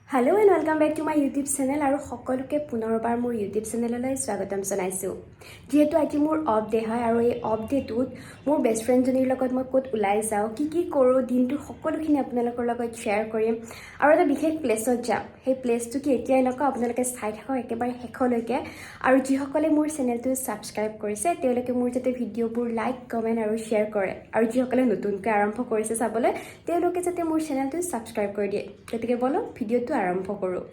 Hello and welcome back to my YouTube channel আৰু সকলোকে পুনৰবাৰ মোৰ ইউটিউব চেনেললৈ স্বাগতম জনাইছোঁ। যিহেতু আজি মোৰ অফ ডে হয় আৰু এই অফ ডেটোত মোৰ বেষ্ট ফ্ৰেণ্ডজনীৰ লগত মই ক'ত ওলাই যাওঁ, কি কি কৰোঁ, দিনটোৰ সকলোখিনি আপোনালোকৰ লগত শ্বেয়াৰ কৰিম আৰু এটা বিশেষ প্লেচত যাম। সেই প্লেচটো কি এতিয়াই নকওঁ, আপোনালোকে চাই থাকক একেবাৰে শেষলৈকে। আৰু যিসকলে মোৰ চেনেলটো ছাবস্ক্ৰাইব কৰিছে, তেওঁলোকে মোৰ যাতে ভিডিঅ'বোৰ লাইক, কমেণ্ট আৰু শ্বেয়াৰ কৰে আৰু যিসকলে নতুনকৈ আৰম্ভ কৰিছে চাবলৈ, তেওঁলোকে যাতে মোৰ চেনেলটো ছাবস্ক্ৰাইব কৰি দিয়ে। গতিকে ব'লক, ভিডিঅ'টো আৰম্ভ কৰোঁ।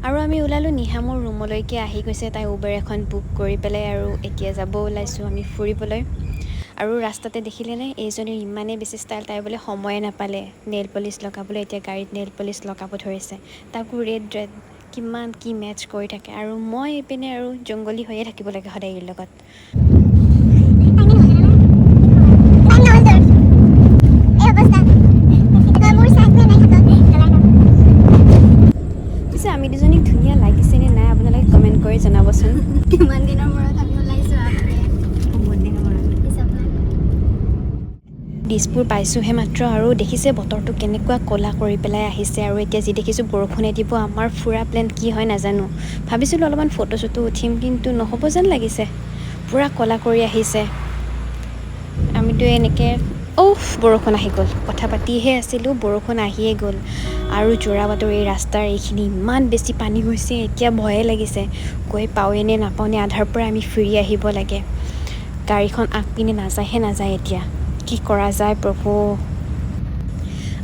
আৰু আমি ওলালোঁ। নিহা মোৰ ৰুমলৈকে আহি গৈছে, তাই উবেৰ এখন বুক কৰি পেলাই। আৰু এতিয়া যাব ওলাইছোঁ আমি ফুৰিবলৈ। আৰু ৰাস্তাতে দেখিলেনে, এইজনীৰ ইমানেই বেছি ষ্টাইল, তাই বোলে সময়ে নাপালে নেইল পলিচ লগাবলৈ, এতিয়া গাড়ীত নেইল পলিচ লগাব ধৰিছে। তাকো ৰেড ৰেড, কিমান কি মেটচ কৰি থাকে। আৰু মই এইপিনে আৰু জংঘলী হৈয়ে থাকিব লাগে সদায় এইৰ লগত। টাইম নহ'ল তোৰ। এই অৱস্থা। মোৰ চাহ একোৱে নাই হাতত। পিছে আমি দুজনীক ধুনীয়া লাগিছেনে নাই, আপোনালোকে কমেণ্ট কৰি জনাবচোন। কিমান দিনৰ মূৰত আমি ওলাইছোঁ বাপৰে। বহুত দিনৰ মূৰত। হিচাপ নাই। দিছপুৰ পাইছোঁহে মাত্ৰ আৰু দেখিছে বতৰটো কেনেকুৱা ক'লা কৰি পেলাই আহিছে। আৰু এতিয়া যি দেখিছোঁ বৰষুণে দিব। আমাৰ ফুৰা প্লেন কি হয় নাজানো। ভাবিছিলোঁ অলপমান ফটো চটো উঠিম, কিন্তু নহ'ব যেন লাগিছে। পূৰা ক'লা কৰি আহিছে। আমিতো এনেকৈ, অ'ফ, বৰষুণ আহি গ'ল। কথা পাতিহে আছিলোঁ, বৰষুণ আহিয়ে গ'ল। আৰু যোৰাবাটৰ এই ৰাস্তাৰ এইখিনি ইমান বেছি পানী হৈছে, এতিয়া ভয়ে লাগিছে গৈ পাওঁৱে নে নাপাওঁ নে আধাৰ পৰা আমি ফিৰি আহিব লাগে। গাড়ীখন আগপিনে নাযায়হে নাযায়। এতিয়া কি কৰা যায় প্ৰভু!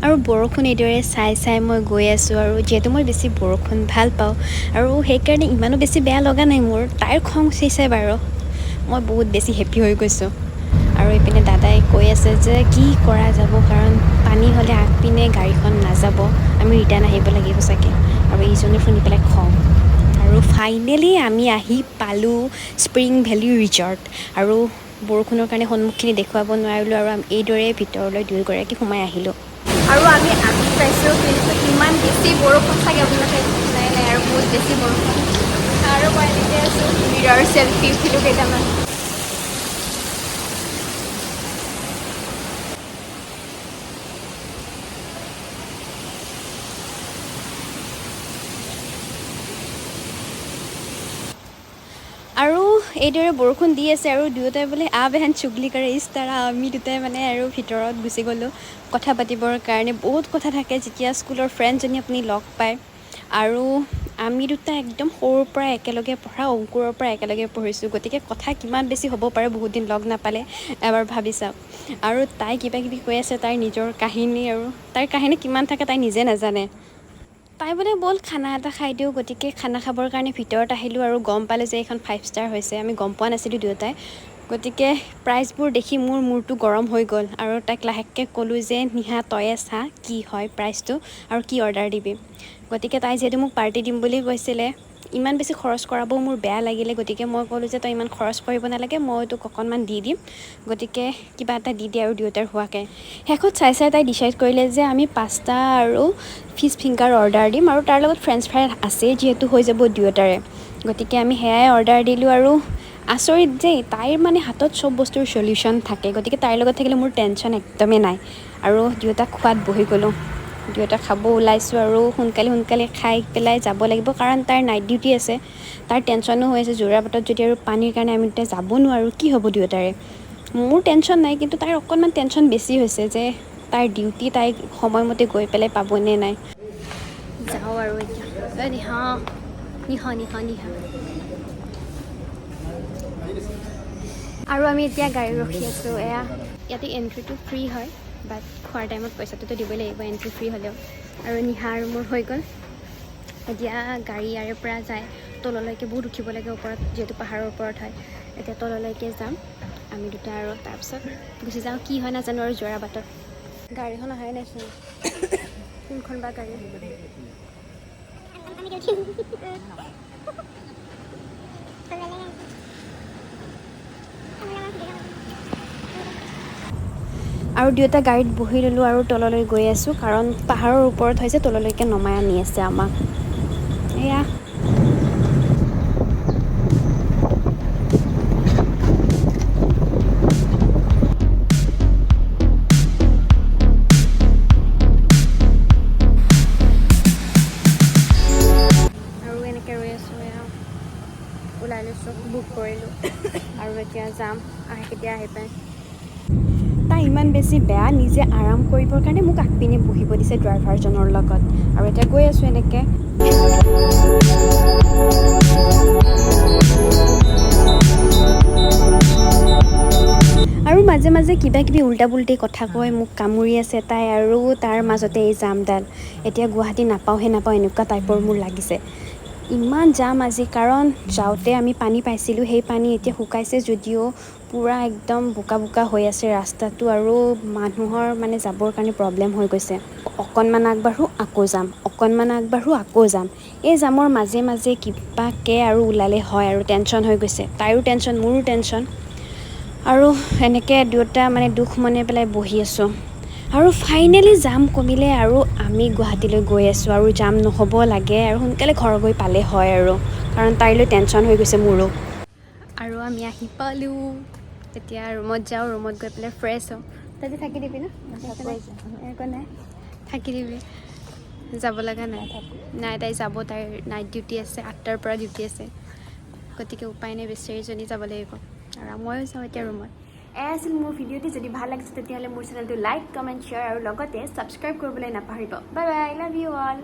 আৰু বৰষুণ এইদৰে চাই চাই মই গৈ আছোঁ। আৰু যিহেতু মই বেছি বৰষুণ ভাল পাওঁ আৰু সেইকাৰণে ইমানো বেছি বেয়া লগা নাই মোৰ। তাইৰ খং উঠিছে বাৰু, মই বহুত বেছি হেপী হৈ গৈছোঁ। আৰু এইপিনে দাদাই কৈ আছে যে কি কৰা যাব, কাৰণ পানী হ'লে আগপিনে গাড়ীখন নাযাব, আমি ৰিটাৰ্ণ আহিব লাগিব চাগে। আৰু এইজনে শুনি পেলাই খং। আৰু ফাইনেলি আমি আহি পালোঁ স্প্ৰিং ভেলী ৰিজৰ্ট। আৰু বৰষুণৰ কাৰণে সন্মুখখিনি দেখুৱাব নোৱাৰিলোঁ। আৰু আমি এইদৰে ভিতৰলৈ দুয়োগৰাকী সোমাই আহিলোঁ। আৰু আমি আহি পাইছোঁ, কিন্তু ইমান বেছি বৰষুণ, চাগে আপোনালোকে নাই নাই আৰু বহুত বেছি বৰষুণ। আৰু মই এনেকৈ আছোঁ, মিৰৰ চেলফি উঠিলোঁ কেইটামান। আৰু এইদৰে বৰষুণ দি আছে আৰু দুয়োটাই বোলে আ বেহেন চুগলি কৰে ইছ তাৰা। আমি দুটাই মানে আৰু ভিতৰত গুচি গ'লোঁ কথা পাতিবৰ কাৰণে। বহুত কথা থাকে যেতিয়া স্কুলৰ ফ্ৰেণ্ডজনী আপুনি লগ পায়। আৰু আমি দুটা একদম সৰুৰ পৰা একেলগে পঢ়া, অংকুৰৰ পৰা একেলগে পঢ়িছোঁ। গতিকে কথা কিমান বেছি হ'ব পাৰে বহুত দিন লগ নাপালে, এবাৰ ভাবি চাওক। আৰু তাই কিবা কিবি কৈ আছে তাইৰ নিজৰ কাহিনী। আৰু তাইৰ কাহিনী কিমান থাকে তাই নিজে নাজানে। তাই বোলে ব'ল খানা এটা খাই দিওঁ। গতিকে খানা খাবৰ কাৰণে ভিতৰত আহিলোঁ আৰু গম পালোঁ যে এইখন 5 ষ্টাৰ হৈছে। আমি গম পোৱা নাছিলোঁ দুয়োটাই। গতিকে প্ৰাইচবোৰ দেখি মোৰ মূৰটো গৰম হৈ গ'ল। আৰু তাইক লাহেকৈ ক'লোঁ যে নিহা, তয়ে চা কি হয় প্ৰাইচটো আৰু কি অৰ্ডাৰ দিবি। গতিকে তাই যিহেতু মোক পাৰ্টি দিম বুলি কৈছিলে, ইমান বেছি খৰচ কৰাবও মোৰ বেয়া লাগিলে। গতিকে মই ক'লোঁ যে তই ইমান খৰচ কৰিব নালাগে, মই তোক অকণমান দি দিম, গতিকে কিবা এটা দি দে আৰু দুয়োটাৰ হোৱাকৈ। শেষত চাই চাই তাই ডিচাইড কৰিলে যে আমি পাস্তা আৰু ফিছ ফিংগাৰ অৰ্ডাৰ দিম আৰু তাৰ লগত ফ্ৰেঞ্চ ফ্ৰাই আছেই যিহেতু, হৈ যাব দুয়োটাৰে। গতিকে আমি সেয়াই অৰ্ডাৰ দিলোঁ। আৰু আচৰিত যে তাইৰ মানে হাতত চব বস্তুৰ চলিউশ্যন থাকে। গতিকে তাইৰ লগত থাকিলে মোৰ টেনশ্যন একদমেই নাই। আৰু দুয়োটা খোৱাত বহি গ'লোঁ, দুয়োটা খাব ওলাইছোঁ। আৰু সোনকালে সোনকালে খাই পেলাই যাব লাগিব, কাৰণ তাৰ নাইট ডিউটি আছে। তাৰ টেনশ্যনো হৈ আছে, যোৰাবাটত যদি আৰু পানীৰ কাৰণে আমি দুটা যাব নোৱাৰোঁ, কি হ'ব দুয়োটাৰে। মোৰ টেনশ্যন নাই, কিন্তু তাইৰ অকণমান টেনশ্যন বেছি হৈছে যে তাৰ ডিউটি তাই সময়মতে গৈ পেলাই পাবনে নাই। যাওঁ আৰু এতিয়া। ঐ নিহা, নিহা, নিহা, নিহা। আৰু আমি এতিয়া গাড়ী ৰখি আছোঁ। এয়া ইয়াতে এণ্ট্ৰিটো ফ্ৰী হয়, বাট খোৱাৰ টাইমত পইচাটোতো দিবই লাগিব এণ্ট্ৰি ফ্ৰী হ'লেও। আৰু নিহা আৰু মোৰ হৈ গ'ল। এতিয়া গাড়ী ইয়াৰে পৰা যায় তললৈকে। বহুত উঠিব লাগে ওপৰত, যিহেতু পাহাৰৰ ওপৰত হয়। এতিয়া তললৈকে যাম আমি দুটা আৰু তাৰপিছত গুচি যাওঁ। কি হয় নাজানো। আৰু যোৰাবাটত গাড়ীখন অহাই নাইচোন, কোনখন বা গাড়ী। আমি উঠিম। বেলেগ আহিছে। আমি আমাৰ ভিডিঅ'। আৰু দুয়োটা গাড়ীত বহি ল'লোঁ আৰু তললৈ গৈ আছোঁ, কাৰণ পাহাৰৰ ওপৰত হৈছে, তললৈকে নমাই আনি আছে আমাক। এয়া। লৈছোঁ, বুক কৰিলোঁ আৰু এতিয়া যাম। আহে কেতিয়া আহি পায়। তাই ইমান বেছি বেয়া, নিজে আৰাম কৰিবৰ কাৰণে মোক আগপিনে বহিব দিছে ড্ৰাইভাৰজনৰ লগত। আৰু এতিয়া গৈ আছোঁ এনেকৈ। আৰু মাজে মাজে কিবা কিবি উল্টা পুল্টি কথা কৈ মোক কামুৰি আছে তাই। আৰু তাৰ মাজতে এই জামডাল, এতিয়া গুৱাহাটী নাপাওঁহে নাপাওঁ এনেকুৱা টাইপৰ মোৰ লাগিছে। ইমান জাম আজি, কাৰণ যাওঁতে আমি পানী পাইছিলোঁ, সেই পানী এতিয়া শুকাইছে যদিও পূৰা একদম বোকা বোকা হৈ আছে ৰাস্তাটো আৰু মানুহৰ মানে যাবৰ কাৰণে প্ৰব্লেম হৈ গৈছে। অকণমান আগবাঢ়োঁ, আকৌ যাম, অকণমান আগবাঢ়োঁ, আকৌ যাম। এই জামৰ মাজে মাজে কিবাকৈ আৰু ওলালে হয় আৰু টেনশ্যন হৈ গৈছে। তাইৰো টেনশ্যন, মোৰো টেনশ্যন। আৰু এনেকৈ দুয়োটা মানে দুখ মনে পেলাই বহি আছোঁ। আৰু ফাইনেলি জাম কমিলে আৰু আমি গুৱাহাটীলৈ গৈ আছোঁ। আৰু জাম নহ'ব লাগে আৰু সোনকালে ঘৰ গৈ পালে হয় আৰু, কাৰণ তাইলৈ টেনশ্যন হৈ গৈছে মোৰো। আৰু আমি আহি পালোঁ। এতিয়া ৰুমত যাওঁ, ৰুমত গৈ পেলাই ফ্ৰেছ হওঁ। তাতে থাকি দিবি ন? একো নাই, থাকি দিবি, যাব লগা নাই। নাই, তাই যাব, তাইৰ নাইট ডিউটি আছে, 8টাৰ পৰা ডিউটি আছে। গতিকে উপায় নাই, বেচেৰীজনী যাব লাগিব। আৰু ময়ো যাওঁ এতিয়া ৰুমত। এয়া আছিল মোৰ ভিডিঅ'টি। যদি ভাল লাগিছে, তেতিয়াহ'লে মোৰ চেনেলটো লাইক, কমেণ্ট, শ্বেয়াৰ আৰু লগতে ছাবস্ক্ৰাইব কৰিবলৈ নাপাহৰিব। Bye bye, love you all.